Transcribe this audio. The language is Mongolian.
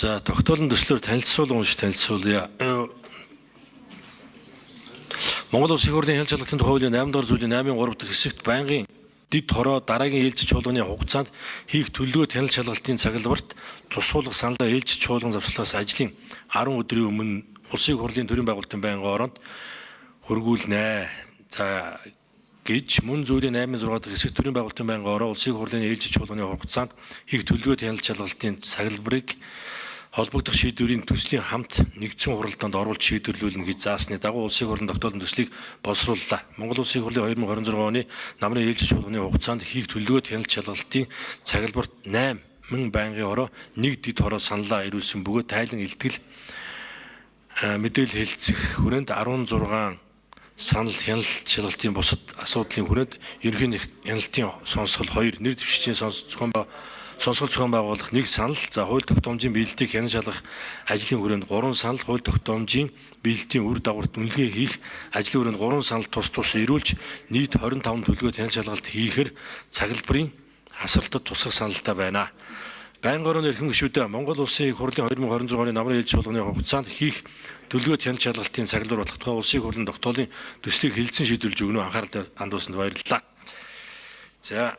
За, тогтоолын төслөөр танилцуул унш танилцуулъя. Монгол Улсын их хурлын хяналт шалгалтын тухай хуулийн 8 дугаар зүйлийн 8-ын 3 дахь хэсэгт байнгын дэд хороо дараагийн ээлжид чуулганы хугацаанд хийх төлөвлөгөө хяналт шалгалтын цаглбарт тусгуулах саналаа ээлжид чуулган завсарлаас ажлын 10 өдрийн өмнө Улсын их хурлын төрийн байгуулалтын байнгын ороонд хөргүүлнэ. За гэж мөн зүйлийн 8-ын 6 дахь хэсэг төрийн байгуулалтын байнгын ороо Улсын их хурлын ээлжид чуулганы хугацаанд хийх төлөвлөгөө хяналт шалгалтын цаглбарыг холбогдох шийдвэрийн төслийн хамт нэгдсэн хуралдаанд оруулж шийдвэрлүүлнэ гэж заасны дагуу Улсын хурлын тогтоолын төслийг боловсрууллаа. Монгол Улсын хурлын 2026 оны намрын ээлжид чуулганы хугацаанд хийх төлөвлөгөө хяналт шалгалтын цаглбарт 8 мөн байнгын хороо нэг дэд хороо саналаа ирүүлсэн бөгөөд тайлан илтгэл мэдээлэл хэлцэх хүрээнд 16 санал хяналт шалгалтын бусад асуудлын хүрээнд ерөнхий хяналтын сонсгол 2 нэр дэвшигчийн сонсгол зохион байгуулах нэг санал, за хууль тогтоомжийн биелэлтийг хянан шалгах ажлын хүрээнд 3 санал, хууль тогтоомжийн биелэлтийн үр дагаварт үнэлгээ хийх ажлын хүрээнд 3 санал тус тус ирүүлж нийт 25 төлөвлөгөө хяналт шалгалт хийхээр цаглбарын хасралтад тусах саналтай байна. Байнгын орооны эрхэм гишүүдээ, Монгол Улсын их хурлын 2026 оны намрын ээлж чуулганы хугацаанд хийх төлөвлөгөө хяналт шалгалтын цаглбар болох тухай Улсын их хурлын тогтоолын төслийг хэлэлцэн шийдвэрлэж өгнө. Анхаарал хандуулсанд баярлалаа. За,